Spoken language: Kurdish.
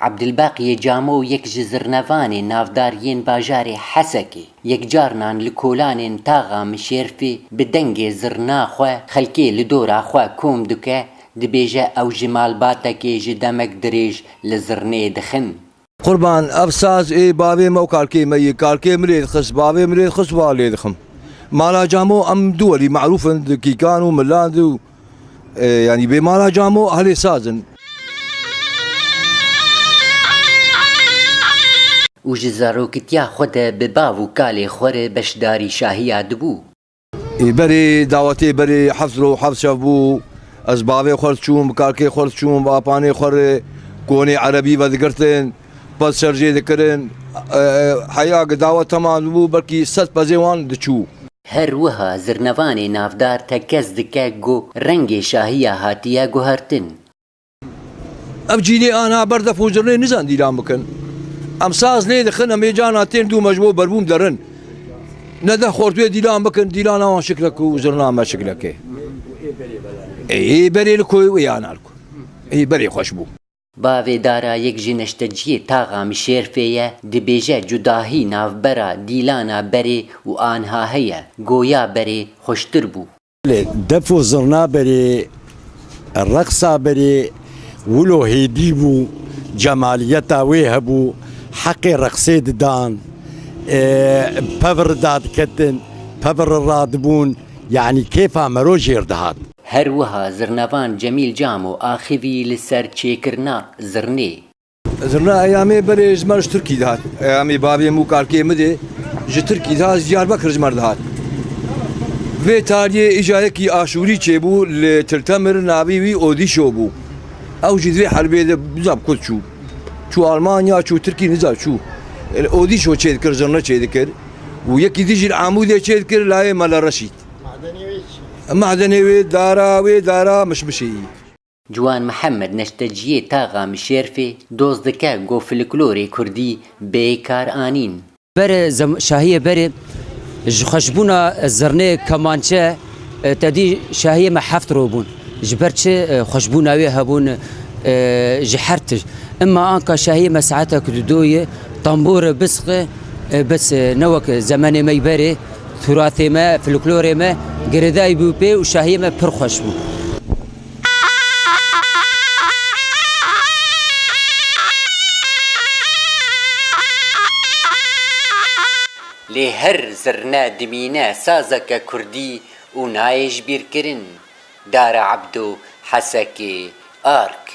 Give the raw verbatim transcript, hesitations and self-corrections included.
Ebdilbaqiyê Camo yek ji zirnevanên navdar yên bajarê Hesekê, yek carnan li kolanên taxa Mişêrfê bi dengê zirna xwe xelkê li dora xwe kom dike, dibêje ew ji malbatekê ji demek dirêj li zirnê dixin. Qurban, ev saz ê bavê me û kalkê me yê, kalkê min ê dixist, bavê min ê dixist, va lê dixim. Mala Camo em du welî merûf in, di kîkan û milan di û, e, yanî bê mala Camo helê saz in. Û ji zarokitiya xwe de bi bav û kalê xwe re beşdarî şahiya dibû. Ê berê dawetê berê heft roj heft şev bû. Ez bavê xwe diçûm, bi kalkê xwe diçûm, bi apanê xwe re konê erebî vedigirtin, pez şerjê dikirin. E, e, heya ki dawet temam dibû, belkî sed pezê wan diçû. Her wiha zirnevanê navdar tekez dike ku rengê şahiya hatiye guhertin. Ev cîlê ana ber def û zirnê nizan dîlan bikin. Em saz lê dixin, em ê cana tên dû me ji bo berbûm derin. Ne deh xort wê dîlan bikin, dîlana wan şiklek û zirna me şiklekê. Ê, ê berê li koyê wê yana li ku. Ê berê xweş bû. Bavê Dara yek ji neşteciyê taxa Mişêrfê ye, dibêje cudahî navbera dîlana berê û anha heye, goya berê xweştir bû. Lê def û zirna berê, reqsa berê wilo hêdî bû, cemaliyeta wê hebû, heqê reqsê didan, e, pevir dadiketin, pevir radibûn, yanî kêfa mero jêr dihat. Her wiha zirnevan Cemîl Camo axivî li ser çêkirina zirnê. Zirna eyamê berê ji me ji Tirkî dihat. Eyamê bavê min û kalkê min dê ji Tirkî dihat, ji Diyarbekir ji me re dihat. Vê tariyê îca yekî Aşûrî çêbû li Til Temir, navê wî Odîşo bû. Ew jî di vê herbê de biza bi ku çû. Çû Almanya, çû Tirkî, niza çû. Odîşo çêdikir, zirne çêdikir. Û yekî dî jî li Amûdê çêdikir, layê Mele Reşîd. Madenê wê, dara wê, dara mişmişê yî. Ciwan Mihemed neşteciyê taxa Mişêrfê doz dike ku folklorê kurdî bê kar anîn. Berê zem-, şahiyê berê ji xweşbûna zirnê, kemançe, e, tedî şahiyê me heft ro bûn. Ji ber çi, e, xweşbûna wê hebûn, e, ji her tişt. Emma anka şahiyê me saetek didoyê, tambûr, bisq, e, bes, e, ne wek zemenê me yî berê, turatê me, folklorê me girêdayî bû pê û şahiyê me pir xweş bû. Lê her zirne dimîne sazeke kurdî û nayê ji bîr kirin. Dara Ebdo, Hesekê, Ark.